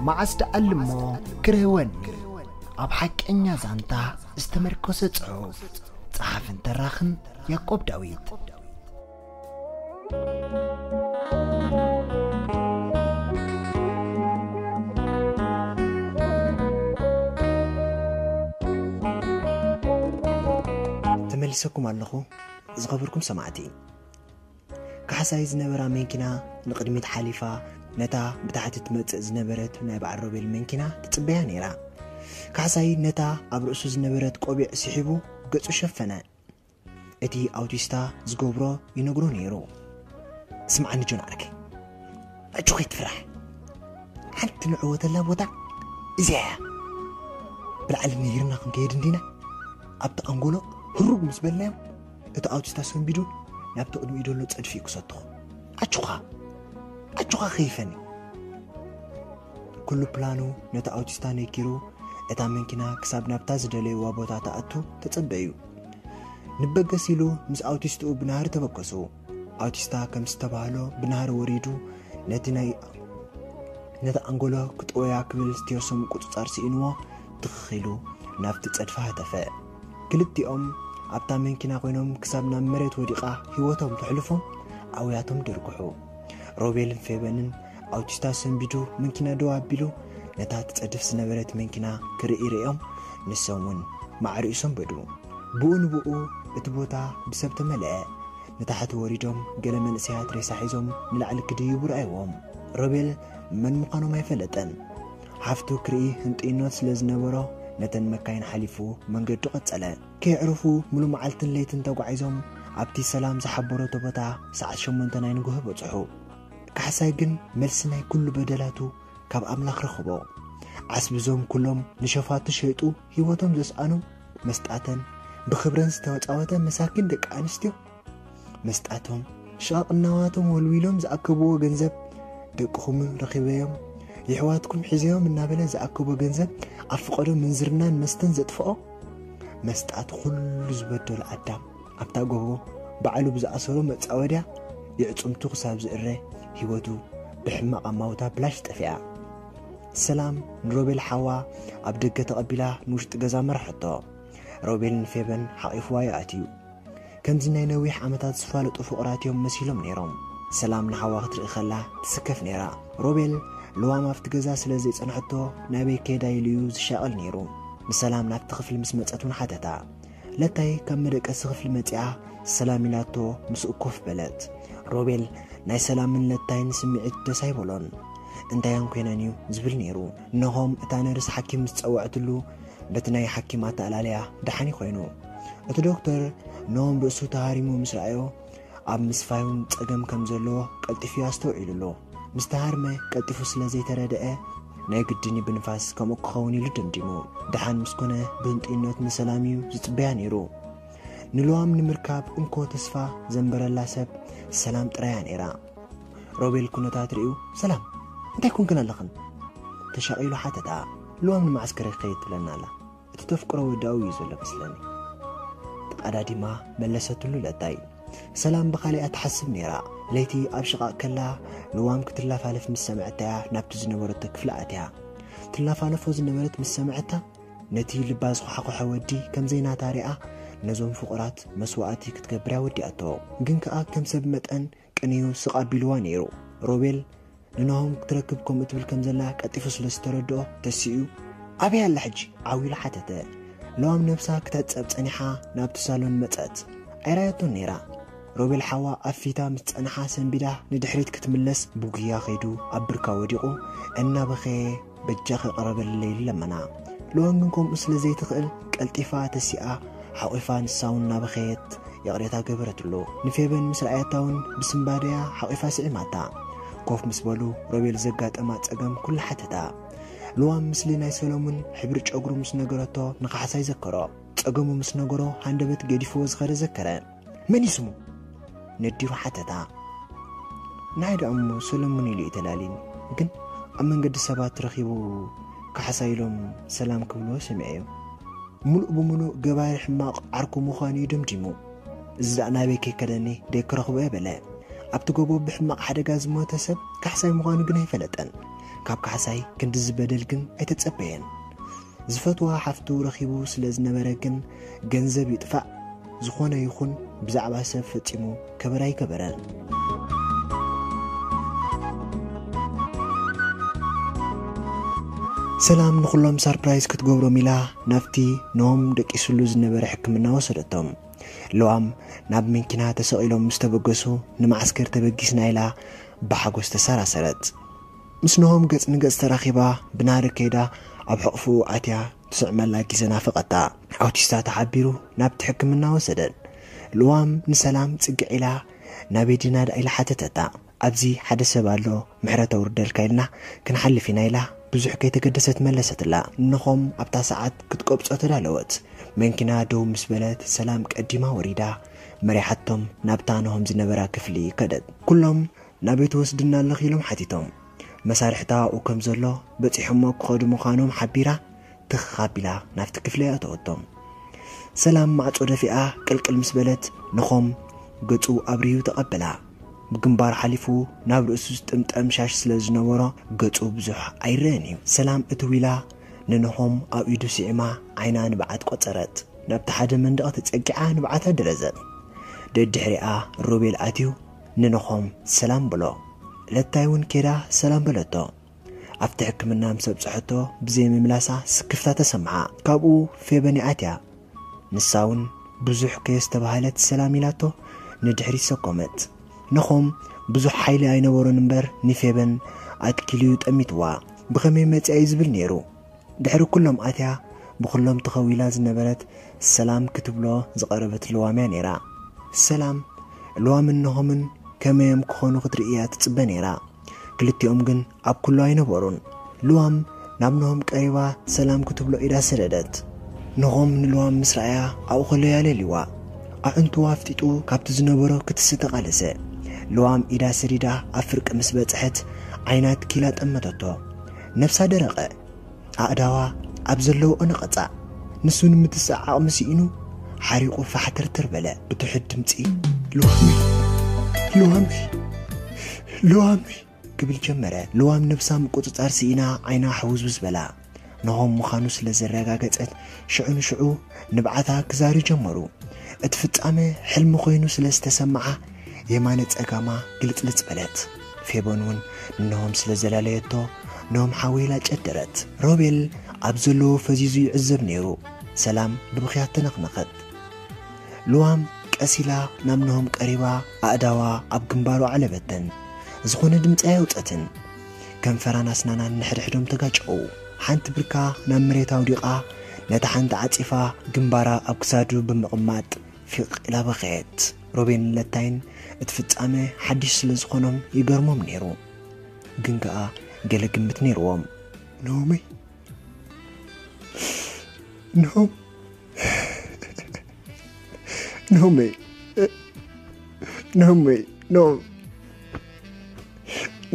መዓስ ደኣልሞ ክርህወኒ። ኣብ ሓቀኛ ዛንታ ዝተመርኮሰ ጽሑፍ። ጸሓፍን ተራኽን ያዕቆብ ዳዊት። ተመሊሰኩም ኣለኹ ዝኸበርኩም ሰማዕቲ። ካሕሳይ ዝነበራ መኪና ንቕድሚት ሓሊፋ፣ ነታ ብታሕቲ ትመጽእ ዝነበረት ናይ በዓል ሮቤል መኪና ትጽበያ ነይራ። ካሕሳይ ነታ ኣብ ርእሱ ዝነበረት ቆቢዕ ስሒቡ ገጹ ሸፈነ። እቲ ኣውቲስታ ዝገብሮ ይነግሮ ነይሩ። "ስምዓኒ ጆን ዓርከይ፣ ኣጆኻ ኣይትፍራሕ። ሓንቲ ንዕወተላ ቦታ እዚኣ እያ። ብላዕሊ ነይርና ክንከይድ እንዲና?" ኣብቲ ኣንጎሎ ህሩግ ምስ በልናዮም፣ እቲ ኣውቲስታ ሰንቢዱ ናብቲ ቅድሚኡ ዘሎ ጸድፊ ክሰትኹ። "ኣጆኻ፣ ኣጆኻ ከይፈኒ!" ኩሉ ፕላኑ ነቲ ኣውቲስታ ነጊሩ፣ እታ መኪና ክሳብ ናብታ ዝደለይዋ ቦታ ትኣቱ ተጸበዩ። ንበገስ ኢሉ ምስ ኣውቲስትኡ ብናህሪ ተበገሱ። ኣውቲስታ ከም ዝተባህሎ ብናህሪ ወሪዱ፣ ነቲ ናይ፣ ነቲ ኣንጎሎ ክጥወያ ክብል ስቴርሶ ምቁጽጻር ስኢንዎ፣ ትኽኽ ኢሉ ናብቲ ጸድፊ ሃተፈ። ክልቲኦም ኣብታ መኪና ኮይኖም ክሳብ ናብ መሬት ወዲቓ ህይወቶም ተሕልፎም፣ ኣውያቶም ደርጉሑ። ሮቤልን ፌበንን ኣውቲስታ ሰንቢዱ መኪና ደው ኣቢሉ፣ ነታ ትጸድፍ ዝነበረት መኪና ክርኢ ርእዮም፣ ንሶም እውን ማዕሪኡ ሰንበዱ። ብኡ ንብኡ እቲ ቦታ ብሰብ ተመልአ። ንታሕቲ ወሪዶም ገለ መንእሰያት ሬሳ ሒዞም ንላዕሊ ክድይቡ ረኣይዎም። ሮቤል መን ምዃኖም ኣይፈለጠን። ሓፍቱ ክርኢ ህንጥይኖት ስለ ዝነበሮ፣ ነተን መካይን ሓሊፉ መንገዱ ቀጸለ። ከየዕረፉ ሙሉ መዓልትን ለይትን ተጓዒዞም ኣብቲ ሰላም ዝሓበረቶ ቦታ ሰዓት ሸሞንተ ናይ ንግሆ በጽሑ። ካሕሳይ ግን መልሲ ናይ ኩሉ በደላቱ ካብ ኣምላኽ ረኽቦ። ዓስቢ ዞም ኩሎም ንሸፋቱ ሸይጡ ህይወቶም ዘስኣኑ መስጣተን ብኽብረን ዝተጻወተ መሳኪን ደቂ ኣንስትዮ መስጣቶም ሽቓቕ እናዋቶም ወልዊሎም ዝኣከብዎ ገንዘብ፣ "ደቅኹም ረኺበዮም፣ የሕዋትኩም ሒዘዮም" እናበለ ዝኣከቦ ገንዘብ ኣብ ፍቐዶ ምንዝርናን መስተን ዘጥፍኦ መስጣቱ ኩሉ ዝበደሎ ኣዳም፣ ኣብታ ጎቦ ባዕሉ ብዝኣሰሮ መጻወድያ የዕጽምቱ ክሳብ ዝእረ ህይወቱ ብሕማቕ ኣማውታ ብላሽ ጠፊኣ። ሰላም ንሮቤል ሓዋ ኣብ ደገ ተቐቢላ ንውሽጢ ገዛ መርሐቶ። ሮቤል ንፌበን ሓቒፍዋ ይኣትዩ። ከምዚ ናይ ነዊሕ ዓመታት ዝፋለጡ ፍቑራት እዮም መሲሎም ነይሮም። ሰላም ንሓዋ ክትርኢ ከላ ትስከፍ ነይራ። ሮቤል ልዋም ኣብቲ ገዛ ስለ ዘይጸንሐቶ ናበይ ከይዳ ኢሉ እዩ ዝሻቐል ነይሩ። ንሰላም ናብቲ ክፍሊ ምስ መጸት እውን ሓተታ። ለታይ ካብ መደቀሲ ክፍሊ መጺኣ ሰላም ኢላቶ ምስኡ ኮፍ በለት። ሮቤል ናይ ሰላምን ለታይን ስምዒት ደስ ኣይበሎን። "እንታይን ኮይነን እዩ?" ዝብል ነይሩ። ነሆም እታ ነርስ ሓኪም ምስ ጸውዐትሉ በቲ ናይ ሓኪም ኣተኣላልያ ደሓን ኮይኑ። እቲ ዶክተር ነሆም ርእሱ ተሃሪሙ ምስ ረኣዮ ኣብ ምስፋዩን ጸገም ከም ዘለዎ ቀልጢፉ ኣስተውዒሉሉ። ምስ ተሃርመ ቀልጢፉ ስለ ዘይተረድአ ናይ ግድን እዩ ብንፋስ ከምኡ ክኸውን ኢሉ ደምዲሙ። ደሓን ምስ ኮነ ብህንጥይኖት ንሰላም እዩ ዝጽበያ ነይሩ። ንልዋም ንምርካብ እንኮ ተስፋ ዘንበረላ ሰብ ሰላም ጥራያ ነይራ። ሮቤል ኩነታት ርእዩ፣ "ሰላም፣ እንታይ ኮንክን ኣለኽን?" ተሻቒሉ ሓተታ። "ልዋም ንመዓስከር ክኸይድ ትብለና ኣላ። እቲ ተፍቅሮ ወዳኡ እዩ ዘሎ መስለኒ።" ተቓዳዲማ መለሰትሉ ለታይ። ሰላም ብኻሊኣ ትሓስብ ነይራ። ለይቲ ኣብ ሽቓቕ ከላ ልዋም ክትላፋለፍ ምስ ሰምዐታያ ናብቲ ዝነበረቶ ክፍሊ ኣትያ። ትላፋለፎ ዝነበረት ምስ ሰምዐታ ነቲ ልባ ዝኳሓኮሐ ወዲ ከም ዘይናታ ሪኣ ነዞም ፍቑራት መስዋእቲ ክትገብር እያ ወዲኣቶ። ግን ከኣ ከም ሰብ መጠን ቅንዩ ስቕ ኣቢልዋ ነይሩ። ሮቤል ንናሆም ክትረክብ ከምኡ ትብል ከም ዘላ ቀልጢፉ ስለ ዝተረድኦ ተሲኡ፣ "ኣበይ ኣላ ሕጂ?" ዓው ኢሉ ሓተተ። ለዋም ነብሳ ክተጸብ ጸኒሓ ናብቲ ሳሎን መጸት። ኣይራየቶን ነይራ። ሮቤል ሓዋ ኣብ ፊታ ምስ ጸንሓ ሰንቢዳ ንድሕሪት ክትምለስ ብጉያ ከይዱ ኣብ ብርካ ወዲቑ እናበኸየ በጃኺ ቅረበለይ ኢሉ ለመና። ልዋም ግን ከምኡ ስለ ዘይትኽእል ቀልጢፋ ተሲኣ ሓቑፋ ንሳ እውን እናበኸየት ይቕሬታ ገበረትሉ። ንፌበን ምስ ረኣየታ እውን ብስንባደያ ሓቑፋ ስዒማታ። ኮፍ ምስ በሉ ሮቤል ዘጋጠማ ጸገም ኩሉ ሓተታ። ልዋም ምስሊ ናይ ሰሎሙን ሕብሪ ጨጉሩ ምስ ነገረቶ ንካሕሳይ ዘከሮ። ጸገሙ ምስ ነገሮ ሃንደበት ገዲፍዎ ዝኸደ ዘከረ። "መን እዩ ስሙ?" ነዲሩ ሓተታ። "ንዓይ ደኣ እሞ ሰለሙን ኢሉ እዩ ተላልዩኒ፣ ግን ኣብ መንገዲ ሰባት ረኺቡ ካሕሳ ኢሎም ሰላም ክብልዎ ሰሚዐዮ። ሙሉእ ብሙሉእ ገባሪ ሕማቕ ዓርኩ ምዃኑ እዩ ደምዲሙ። እዚ ደኣ ናበይ ከይከደኒ ደይክረኽቦ እየ" በለ። ኣብቲ ጎቦ ብሕማቕ ሓደጋ ዝሞተ ሰብ ካሕሳይ ምዃኑ ግን ኣይፈለጠን። ካብ ካሕሳይ ክንድዚ በደል ግን ኣይተጸበየን። ዝፈትዋ ሓፍቱ ረኺቡ ስለ ዝነበረ ግን፣ ገንዘብ ይጥፋእ ዝኾነ ይኹን ብዛዕባ ሰብ ፈጺሙ ከበር ኣይገበረን። ሰላም ንኹሎም ሳርፕራይዝ ክትገብሮም ኢላ ናብቲ ኖም ደቂስሉ ዝነበረ ሕክምና ወሰደቶም። ለዋም ናብ መኪና ተሰቒሎም ምስ ተበገሱ፣ ንማዓስከር ተበጊስና ኢላ ብሓጎስ ተሰራሰረት። ምስ ኖም ገጽ ንገጽ ተራኺባ፣ ብናሪ ከይዳ ኣብ ሕቕፍኡ ኣትያ ትስዕመላ ግዜ ናፈቐታ። ኣውቲስታ ተሓቢሩ ናብቲ ሕክምና ወሰደን። ልዋም ንሰላም ጽግዕ ኢላ፣ ናበይ ዲና ደኣ ኢላ ሓተተታ። ኣብዚ ሓደ ሰብ ኣሎ፣ ምሕረት ኣውርደልካ ኢልና ክንሓልፍ ኢና ኢላ ብዙሕ ከይተገደሰት መለሰትላ። ንኾም ኣብታ ሰዓት ክትቀብጾ ተዳለወት። መንኪና ደው ምስ በለት፣ ሰላም ቀዲማ ወሪዳ መሪሓቶም ናብታ ንሆም ዝነበራ ክፍሊ ከደት። ኩሎም ናበይ ትወስድና ኣለኺ ኢሎም ሓቲቶም። መሳርሕታ ኣብኡ ከም ዘሎ በጺሖሞ ክኸዱ ምዃኖም ሓቢራ ትኽ ኣቢላ ናብቲ ክፍሊ ኣእተወቶም። ሰላም ማዕጾ ደፊኣ ቅልቅል ምስ በለት፣ ንኾም ገጹ ኣብርዩ ተቐበላ። ብግንባር ሓሊፉ ናብ ርእሱ ዝጥምጠም ሻሽ ስለ ዝነበሮ ገጹ ብዙሕ ኣይረአን እዩ። ሰላም እትው ኢላ ንንኾም ኣብ ኢዱ ስዒማ ዓይና ንብዓት ቆጸረት። ናብቲ ሓደ መንደቕ ተጸጊዓ ንብዓታ ደረዘት። ደድሕሪኣ ሮቤል ኣትዩ ንንኾም ሰላም በሎ። ለታይ እውን ኬዳ ሰላም በለቶ። ኣብቲ ሕክምና ምስ ኣብጽሐቶ ብዘይምምላሳ ስክፍታ ተሰምዓ። ካብኡ ፌበን ይኣትያ። ንሳ እውን ብዙሕ ከየስተባህለት ሰላም ኢላቶ ንድሕሪት ሰኮመት። ነኾም ብዙሕ ሓይሊ ኣይነበሮን እምበር ንፌበን ኣትኪሉዩ ጠሚትዋ። ብኸመይ መጺኣ እዩ ዝብል ነይሩ። ድሕሪ ኩሎም ኣትያ ብኹሎም ተኸዊላ ዝነበረት ሰላም ክትብሎ ዝቐረበት ልዋም እያ ነይራ። ሰላም ልዋምን ነኾምን ከመዮም ክኾኑ ክትርኢ እያ ትጽበ ነይራ። ክልቲኦም ግን ኣብ ኩሉ ኣይነበሩን። ልዋም ናብ ነሆም ቀሪባ ሰላም ክትብሎ ኢዳ ሰደደት። ነኾም ንልዋም ምስ ረኣያ ኣብኡ ከሎ እያ ለልይዋ። ኣዕንቱ ኣፍጢጡ ካብቲ ዝነበሮ ክትስእ ተቓለሰ። ልዋም ኢዳ ሰዲዳ ኣብ ፍርቂ ምስ በጽሐት ዓይና ትኪላ ጠመተቶ። ነብሳ ደረቐ። ኣእዳዋ ኣብ ዘለዎ ቐነቐጻ። ንሱ ንምትስእ ዓቕሚ ስኢኑ ሓሪቑ ፋሕትርትር በለ። ብትሑት ድምጺ፣ "ልዋመይ፣ ልዋመይ፣ ልዋመይ" ክብል ጀመረ። ልዋም ነብሳ ምቁጽጻር ስኢና ዓይና ሕውዝውዝ በላ። ነሆም ምዃኑ ስለ ዘረጋገጸት ሽዑ ንሽዑ ንብዓታ ክዛሪ ጀመሩ። እቲ ፍጻመ ሕልሚ ኮይኑ ስለ ዝተሰምዓ የማነ ጸጋማ ግልጽልጽ በለት። ፌበን እውን ንነሆም ስለ ዘላለየቶ ነሆም ሓወይላ ጨደረት። ሮቤል ኣብ ዘለዎ ፈዚዙ ይዕዘብ ነይሩ። ሰላም ብብኽያት ተነኽነኸት። ልዋም ቀስ ኢላ ናብ ነሆም ቀሪባ ኣእዳዋ ኣብ ግንባሩ ዓለበተን። ዝኾነ ድምጺ ኣየውጸትን። ከንፈራን ኣስናናን ንሕድሕዶም ተጋጨዉ። ሓንቲ ብርካ ናብ መሬት ኣውዲቓ ነታ ሓንቲ ዓጺፋ ግንባራ ኣብ ክሳዱ ብምቕማጥ ፊቕ ኢላ በኸየት። ሮቤልን ለታይን እቲ ፍጻመ ሓድሽ ስለ ዝኾኖም ይገርሞም ነይሩ። ግን ከኣ ገለ ግምት ነይርዎም። "ኖመይ፣ ኖም፣ ኖመይ፣ ኖመይ፣ ኖም፣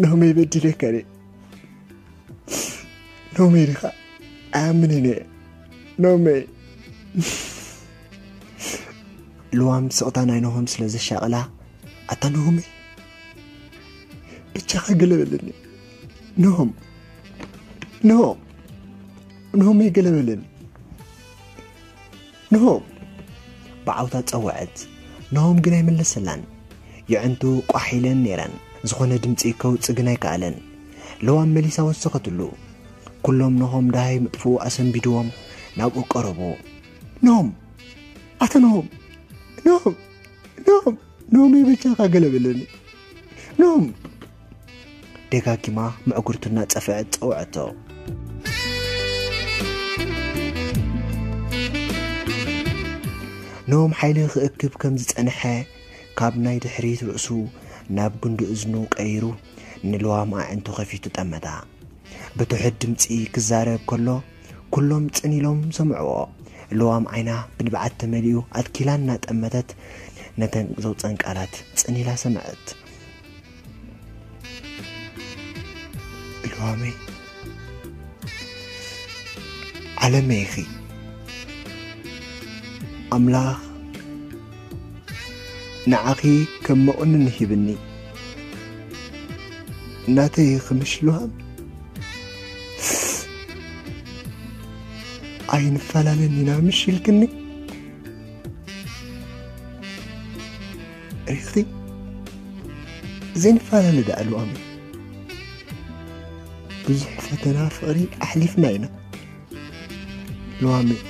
ኖመይ በዲለካ ድየ? ኖመይ ዲኻ? ኣያምንን እየ። ኖመይ." ልዋም ስቕታ ናይ ነሆም ስለ ዘሻቕላ፣ "ኣታ ነሆመይ፣ ብቻኻ ገለ በለኒ። ነሆም፣ ነሆም፣ ነሆመይ ገለ በለኒ። ነሆም!" ብዓውታ ጸወዐት። ነሆም ግን ኣይመለሰላን። የዕንቱ ቋሕ ኢለን ነይረን። ዝኾነ ድምጺ ከውጽእ ግን ኣይከኣለን። ልዋም መሊሳ ወሰኸትሉ። ኩሎም ነሆም ደሃይ ምጥፍኡ ኣሰንቢድዎም ናብኡ ቀረቡ። "ነሆም! ኣታ ነሆም! ነሆም! ነሆም! ነሆመይ በጃኻ ገለ በለኒ! ነሆም!" ደጋጊማ ምዕጉርቱ እናጸፍዐት ጸውዐቶ። ነሆም ሓይሊ ክእክብ ከም ዝጸንሐ ካብ ናይ ድሕሪት ርእሱ ናብ ጉንዲ እዝኑ ቀይሩ ንልዋም ኣዕንቱ ከፊቱ ጠመታ። ብትሑት ድምጺ ክዛረብ ከሎ ኩሎም ጽን ኢሎም ሰምዕዎ። ልዋም ዓይና ብንብዓት ተመሊኡ ኣትኪላ እናጠመተት ነተን ዘውጸን ቃላት ጽን ኢላ ሰምዐት። "ልዋመይ፣ ዓለመይ ኢኺ። ኣምላኽ ንዓኺ ከም መቑንን ሂብኒ። ናተይ ኢኺ ምሽ ልዋም?" ኣይንፈላለን ኢና ምሽ ኢልክኒ? ሪኽቲ ዘይንፈላለ ደኣ ልዋመይ። ብዙሕ ፈተና ፍቕሪ ኣሕሊፍና ኢና። ልዋመይ፣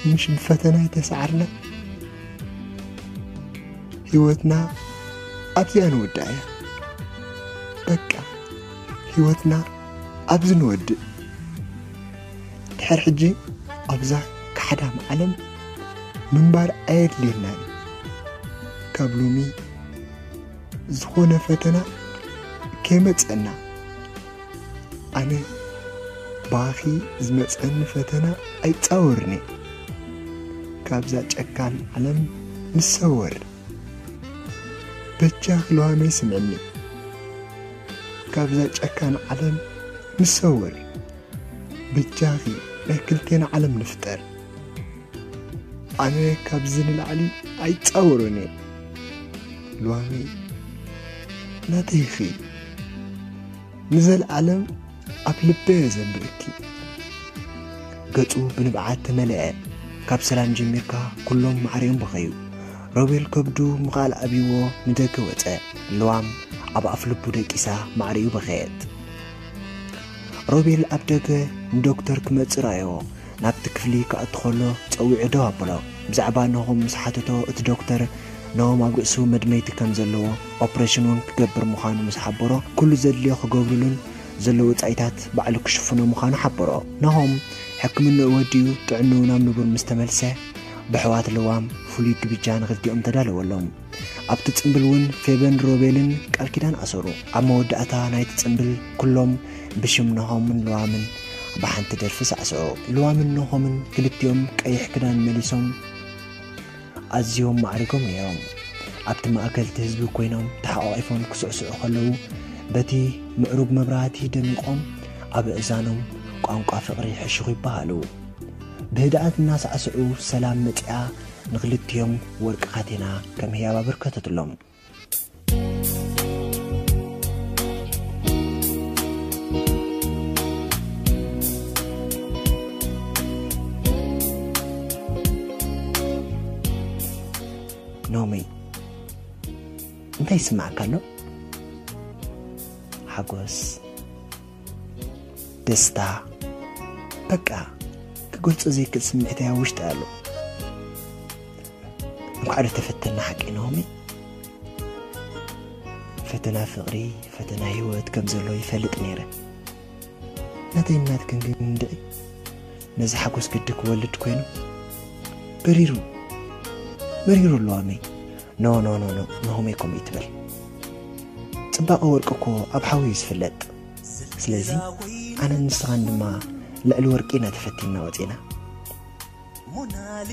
ምሽ ብፈተና ይተሰዓርና። ህይወትና ኣብዚኣ ንወድኣ እያ። በቃ፣ ህይወትና ኣብዚ ንወድእ። ድሕር ሕጂ ኣብዛ ካሕዳም ዓለም ምንባር ኣየድልየናን እዩ። ካብ ሎሚ ዝኾነ ፈተና ከይመጸና፣ ኣነ ብኣኺ ዝመጸኒ ፈተና ኣይጻወርን እየ። ካብዛ ጨካን ዓለም ንሰወር። በጃኺ ልዋመይ ስምዕኒ። ካብዛ ጨካን ዓለም ንሰወር። በጃኺ ናይ ክልቴና ዓለም ንፍጠር። ኣነ ካብዚ ንላዕሊ ኣይጻወርን እየ። ልዋመይ ናተይ ኢኺ። ንዘለኣለም ኣብ ልበይ እየ ዘንብርኪ። ገጹ ብንብዓት ተመልአ። ካብ ሰላም ጀሚርካ ኩሎም ማዕሪኦም በኸዩ። ሮቤል ከብዱ ምኽኣል ኣብይዎ ንደገ ወጸ። ልዋም ኣብ ኣፍ ልቡ ደቂሳ ማዕሪኡ በኸየት። ሮቤል ኣብ ደገ ንዶክተር ክመጽእ ረኣዮ። ናብቲ ክፍሊ ክኣቱ ከሎ ጸዊዑ ደው ኣበሎ። ብዛዕባ ናሆም ምስ ሓተቶ፣ እቲ ዶክተር ናሆም ኣብ ርእሱ መድመይቲ ከም ዘለዎ፣ ኦፕሬሽን እውን ክገብር ምዃኑ ምስ ሓበሮ፣ ኩሉ ዘድልዮ ክገብሩሉን ዘሎ ወጻኢታት ባዕሉ ክሽፍኖ ምዃኑ ሓበሮ። ናሆም ሕክምንኡ ወዲኡ ጥዕንኡ ናብ ንቡር ምስ ተመልሰ፣ ብሕዋት ልዋም ፍሉይ ግብጃ ንክልቲኦም ተዳለወሎም። ኣብቲ ጽምብል እውን ፌበን ሮቤልን ቃል ኪዳን ኣሰሩ። ኣብ መወዳእታ ናይቲ ጽምብል ኩሎም ብሽም ናሆምን ልዋምን ብሓንቲ ደርፊ ሳዕስዑ። ልዋምን ናሆምን ክልቲኦም ቀይሕ ክዳን መሊሶም ኣዝዮም ማዕሪጎም ነይሮም። ኣብቲ ማእከል እቲ ህዝቢ ኮይኖም ተሓቋቒፎም ክስዕስዑ ከለዉ፣ በቲ ምዕሩግ መብራህቲ ደሚቖም ኣብ ኣእዛኖም ቋንቋ ፍቕሪ ሕሹኽ ይበሃሉ። ብህድኣት እናሳዕስዑ ሰላም መጺኣ ንክልቲኦም ወርቂ ካቴና ከም ህያብ ኣበርከተትሎም። ኖሚ፣ እንታይ ይስማዓካ ኣሎ? ሓጎስ፣ ደስታ፣ በቃ ክገልጾ ዘይክእል ስምዒት ኣብ ውሽጢ ኣሎ። እንኳዕ ዶ ተፈተና ሓቂ ኖሚ። ፈተና ፍቕሪ፣ ፈተና ህይወት ከም ዘሎ ይፈልጥ ነይረ። ናተይ ናትክን ግን እንድዒ ነዚ ሓጎስ ግዲ ክወልድ ኮይኑ በሪሩ፣ መሪሩ ኣለዋመይ። ኖ፣ ኖ፣ ኖ፣ ኖ፣ ናሆመይ ከምኡ ይትበል። ጽባቐ ወርቂ እኮ ኣብ ሓዊ እዩ ዝፍለጥ። ስለዚ ኣነን ንስኻን ድማ ልዕሊ ወርቂ ኢና ተፈቲንና ወጺና።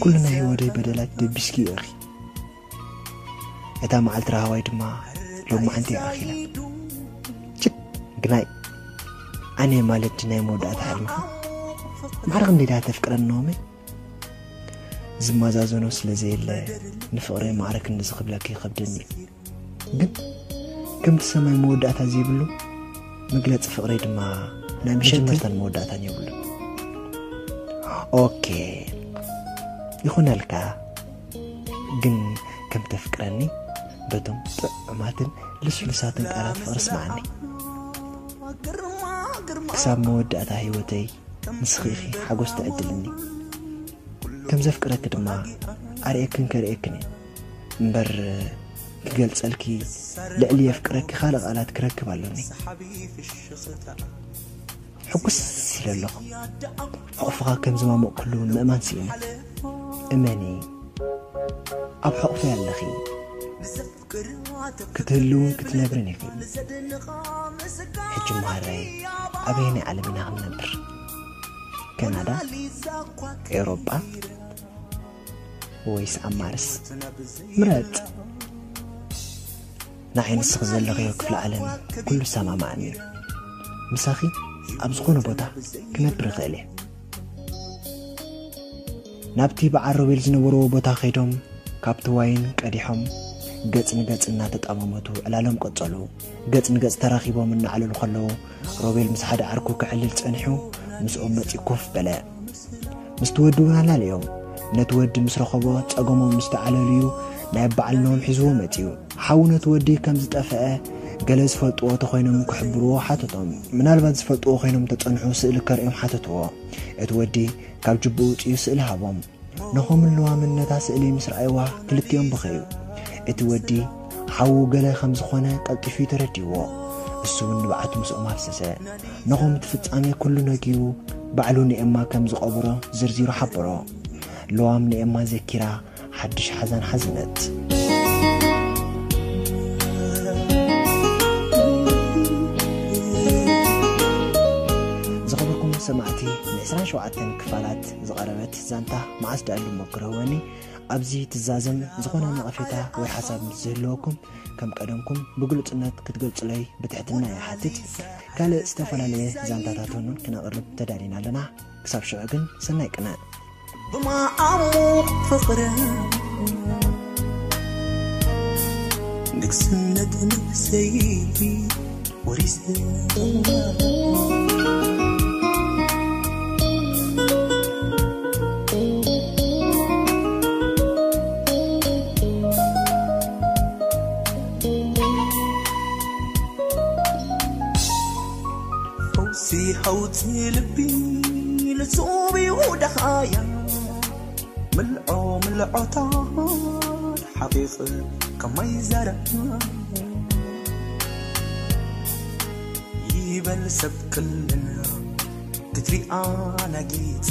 ኩሉ ናይ ህይወተይ በደላት ደቢስኪ ኢኺ። እታ መዓልቲ ራህዋይ ድማ ሎማዓንቲ እያ ኣኺላ። ችክ፣ ግናይ፣ ኣነ ማለት ናይ መወዳእታ ሕልምኻ። ማዕረ ክንደይ ደኣ ተፍቅረኒ ናሆመይ? ዝመዛዘኖ ስለ ዘየለ ንፍቕረይ ማዕረ ክንድዚ ክብለኪ ይኸብደኒ እዩ። ግን ከምቲ ሰማይ መወዳእታ ዘይብሉ፣ መግለጺ ፍቕረይ ድማ ናይ መጀመርታን መወዳእታን የብሉን። ኦኬ፣ ይኹነልካ። ግን ከም ተፍቅረኒ በቶም ጥዑማትን ልስሉሳትን ቃላት ፍቕሪ ስምዓኒ። ክሳብ መወዳእታ ህይወተይ ንስኺ ኢኺ ሓጎስ ትዕድልኒ። ከም ዘፍቅረኪ ድማ ኣርእየክን ከርእየክን እየ። እምበር ክገልጸልኪ፣ ልዕሊ የፍቅረኪ ካልእ ቃላት ክረክብ ኣሎኒ። ሕጉስ ኢለ ኣለኹ። ሕቑፍኻ ከም ዝማሞቕኩሉ ምእማን ስኢነ። እመኒ፣ ኣብ ሕቑፈይ ኣለኺ። ክትህልውን ክትነብርን ኢኺ። ሕጂ እሞ ሃራይ፣ ኣበየናይ ዓለም ኢና ክንነብር? ካናዳ? ኤውሮጳ? ወይስ ኣብ ማርስ? ምረጽ። ንዓይ ንስኺ ዘለኽዮ ክፍለ ዓለም ኩሉ ይሰማማዓኒ እዩ። ምሳኺ ኣብ ዝኾነ ቦታ ክነብር እኽእል እየ። ናብቲ በዓል ሮቤል ዝነበርዎ ቦታ ከይዶም ካብቲ ዋይን ቀዲሖም ገጽ ንገጽ እናተጠማመቱ ዕላሎም ቀጸሉ። ገጽ ንገጽ ተራኺቦም እናዕለሉ ከለዉ ሮቤል ምስ ሓደ ዓርኩ ክዕልል ጸኒሑ ምስኦም መጺኡ ኮፍ በለ። ምስቲ ወዲ እውን ኣላለዮም። ነቲ ወዲ ምስ ረኸቦ ጸገሞም ምስ ተዓለልዩ፣ ናይ በዓል ኖም ሒዝዎ መጺኡ። ሓዉ ነቲ ወዲ ከም ዝጠፍአ ገለ ዝፈልጥዎ ተኾይኖም ክሕብርዎ ሓተቶም። ምናልባት ዝፈልጥዎ ኮይኖም ተጸንሑ ስእሊ ከርእዮም ሓተትዎ። እቲ ወዲ ካብ ጅብኡ ውጽኡ ስእሊ ሃቦም። ነኾምን ለዋምን ነታ ስእሊ ምስ ረኣይዋ ክልቲኦም በኸዩ። እቲ ወዲ ሓዉ ገለ ከም ዝኾነ ቀልጢፉ ተረዲዎ። እሱ እውን ንብዓቱ ምስኦም ኣፍሰሰ። ነኾም እቲ ፍጻሜ ኩሉ ነጊሩ ባዕሉ ንኤማ ከም ዝቐብሮ ዝርዚሩ ሓበሮ። ለዋም ንኤማ ዘኪራ ሓድሽ ሓዘን ሓዘነት። ዝኸበርኩም ሰማዕቲ፣ ን27 ክፋላት ዝቐረበት ዛንታ መዓስ ደኣ ኣሎ መክረወኒ። ኣብዚ ትዛዘም ዝኾነ ነቐፌታ ወይ ሓሳብ ምስ ዝህልወኩም፣ ከም ቀደምኩም ብግሉጽነት ክትገልጹለይ ብትሕትና ይሓትት። ካልእ ዝተፈላለየ ዛንታታት እውን ክነቕርብ ተዳሊና ኣለና። ክሳብ ሽዑ ግን ሰናይ ቅነ። ብማዓሙ ፍቕርን ንግስነት ንብሰይቲ ወሪሰ። ፈውሲ ሃውፂ ልቢ ልጹብ እዩ ደኻያ። ምልዖ ምልዖታት ሓቂቕ ከማይ ዘረባ ይበል ሰብ ክልና ክትሪኣ ናጊጸ።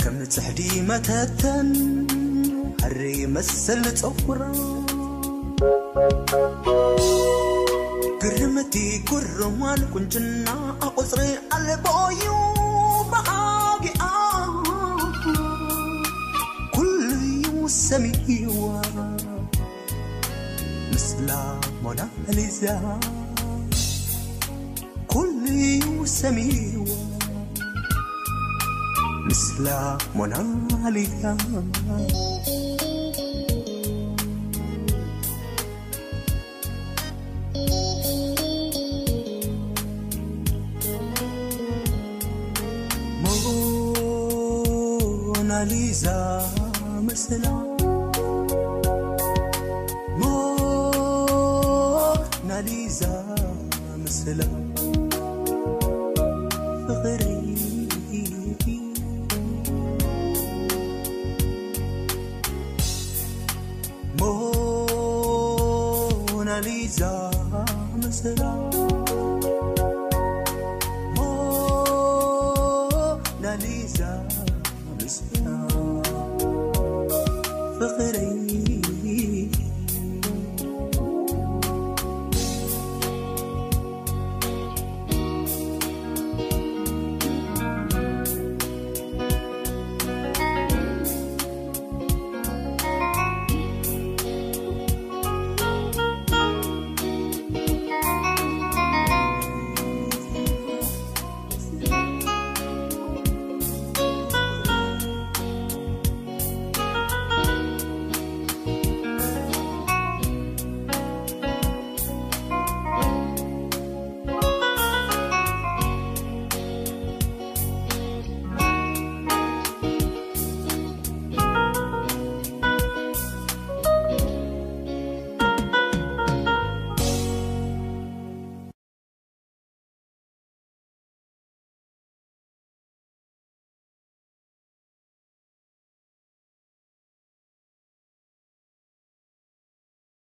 ከም ጽሕዲ መተተን ሕሪ መሰል ጸጉራ። ግርምቲ ጉርማን ቁንጅና ኣቑጽሪ ኣልቦዩ ብሃጊኣ። ኩሉዩ ሰሚዋ ምስላ ሞናሊዛ። ኩሉዩ ሰሚዋ ምስላ ሞናሊዛ። ሞናሊዛ ምስላ ሞናሊዛ ምስላ ፍቕሪ። ሞናሊዛ ምስላ ሞናሊዛ ምስላ ፍቕሪ።